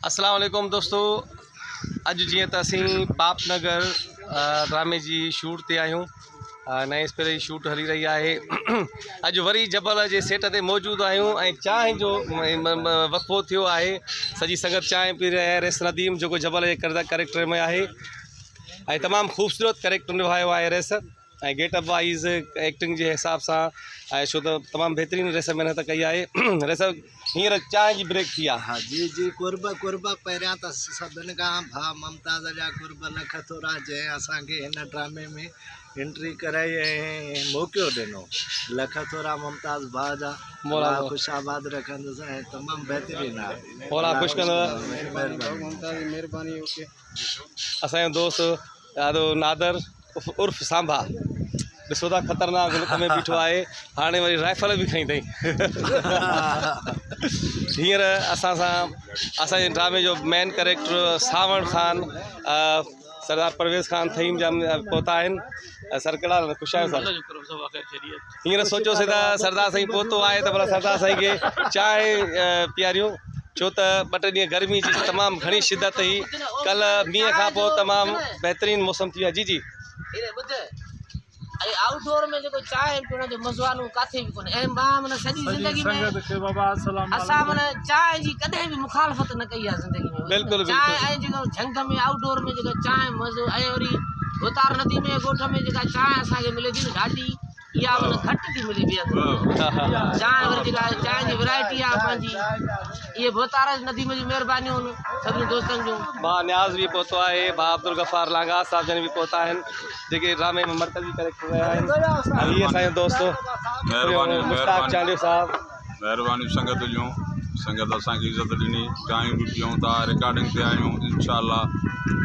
اسلام عليڪم دوستو اڄ جيئن ته اسين پاپ نگر ڊرامي جي شوٽ تي آهيون نئين اسپيل جي شوٽ هلي رهي آهي اڄ وري جبل جي سيٽ تي موجود آهيون ۽ چانهه جو وقفو ٿيو آهي سڄي سنگت چانهه پي رهي آهي ريس نديم جيڪو جبل جي ڪردار ڪريڪٽر ۾ آهي ۽ تمام خوبصورت ڪريڪٽر نڀايو آهي ريس ۽ گيٽ اپ وائيز ايڪٽنگ جي حساب سان ۽ ڇو ته تمام بهترين ريس محنت ڪئي آهي ريس هينئر چانهه جي بريڪ ٿي آهي. ها جي جي قرب قرب پهريان ته سڀن کان ڀاء ممتاز جا قرب لک ٿورا جنهن اسان کي هن ڊرامي ۾ انٽري ڪرائي ۽ موقعو ڏنو لک ٿورا ممتاز ڀاء جا مولا خوش آباد رکندس ۽ تمام بهترين آهي مولا خوش ڪندو مهرباني اسان جو دوست دادو نادر عرف سانڀا ڏسو ٿا خطرناڪ لڪ ۾ بيٺو آهي هاڻي وري رائفل به کنئي اٿئي هينئر اسان سان اسان جي ڊرامي جو مين ڪريڪٽر ساوڻ خان سردار پرويز خان ٿهيم جا پهتا آهن سر ڪهڙا حال خوش آهيو سر هينئر سوچيوسي ته سردار سائين پهتو آهي ته ڀلا سردار سائين کي چانهه پياريون ڇو ته ٻه ٽي ڏينهن گرمي جي تمام گهڻي شدت هئي ڪلهه مينهن کان پوء تمام بهترين موسم ٿي ويو آهي جي جي آئوٽ ڊور ۾ جيڪو چانهه پيئڻ جو مزو آهي اهو ڪاٿي به ڪونهي ۽ مان معنيٰ سڄي زندگي ۾ اسان معنيٰ چانهه جي ڪڏهن به مخالفت نه ڪئي آهي زندگي ۾ بلڪل چانهه ۽ جيڪو جهنگ ۾ آئوٽ ڊور ۾ جيڪا چانهه مزو ۽ وري ڀوتار ندي ۾ ڳوٺ ۾ جيڪا چانهه اسان کي ملي ٿي نه گهاٽي اها معنيٰ گهٽ ٿي ملي ٻئي هنڌ چانهه وري جيڪا چانهه جي ورائٽي آهي پنهنجي اهي ڀوتار ندي ۾ جون مهربانيون آهن سڀني دوستن جون. ڀاء نياز به پهتو آهي ڀاء عبدالغفار لانگاهه صاحب جن به پهتا آهن جيڪي ڊرامي ۾ مرڪزي ڪريڪٽر رهيا آهن ۽ هي اسان جو دوست مشتاق چانڊيو صاحب. مهربانيون سنگت جون سنگت اسان کي عزت ڏني چانهيون به پيئون ٿا رڪارڊنگ تي آهيون انشاء الله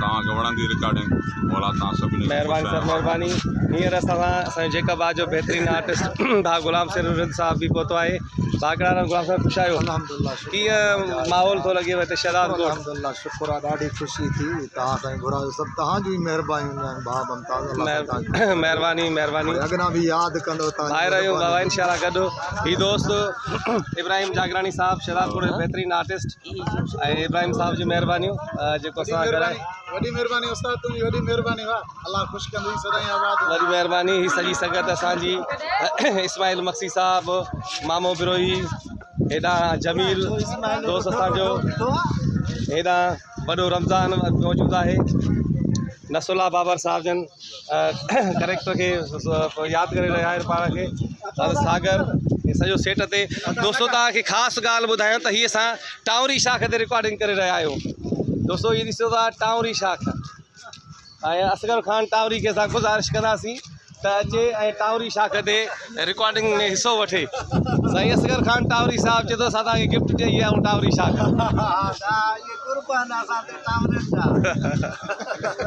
توهان کي وڻندي رڪارڊنگ مولا توهان سڀني کي مهرباني سر مهرباني هينئر اسان سان اسان جي جيڪب آباد جو بهترين آرٽسٽ ڀاء غلام حسين رند صاحب به پهتو آهي ڀاء ڪهڙا حال غلام صاحب خوش آهيو الحمدلله شڪر ڪيئن ماحول ٿو لڳي هتي شهداد ڳوٺ الحمدلله شڪر آهي ڏاڍي خوشي ٿي توهان سائين گهرايو سڀ توهان جون ئي مهربانيون آهن ڀاء ممتاز الله سائين توهان کي مهرباني مهرباني اڳنا به ياد ڪندو توهان ڀائر آهيون بابا انشاء الله گڏ هي دوست ابراهيم جاگراڻي صاحب شهداد ڪوٽ جو بهترين آرٽسٽ ۽ ابراهيم صاحب جون مهربانيون جيڪو اسان سان گڏ آهي وڏي مهرباني استاد تنهنجي وڏي مهرباني واه الله خوش ڪندي سدائين آباد وڏي مهرباني هي سڄي سنگت اسان جي اسماعيل مگسي صاحب مامو بروهي هيڏانهن جميل دوست اسان جو هيڏانهن وڏو رمضان موجود آهي نصرالله بابر صاحب جن ڪريڪٽر کي ياد ڪري رهيا آهن پاڻ کي ساگر سڄو سيٽ تي دوستو توهان کي خاص ڳالهه ٻڌايان ته هي اسان ٽائوري شاخ تي رڪارڊنگ ڪري رهيا آهيون دوستو هي ڏسو ٿا ٽائوري شاخ ۽ اصغر خان ٽائوري کي اسان گذارش ڪنداسين ته اچي ۽ ٽائوري شاخ تي رڪارڊنگ ۾ حصو وٺي سائين اصغر خان ٽائوري صاحب چئي ٿو اسان توهان کي گفٽ ڏئي آهيون ٽائوري شاخ قربان اسان تي ٽائورين جا.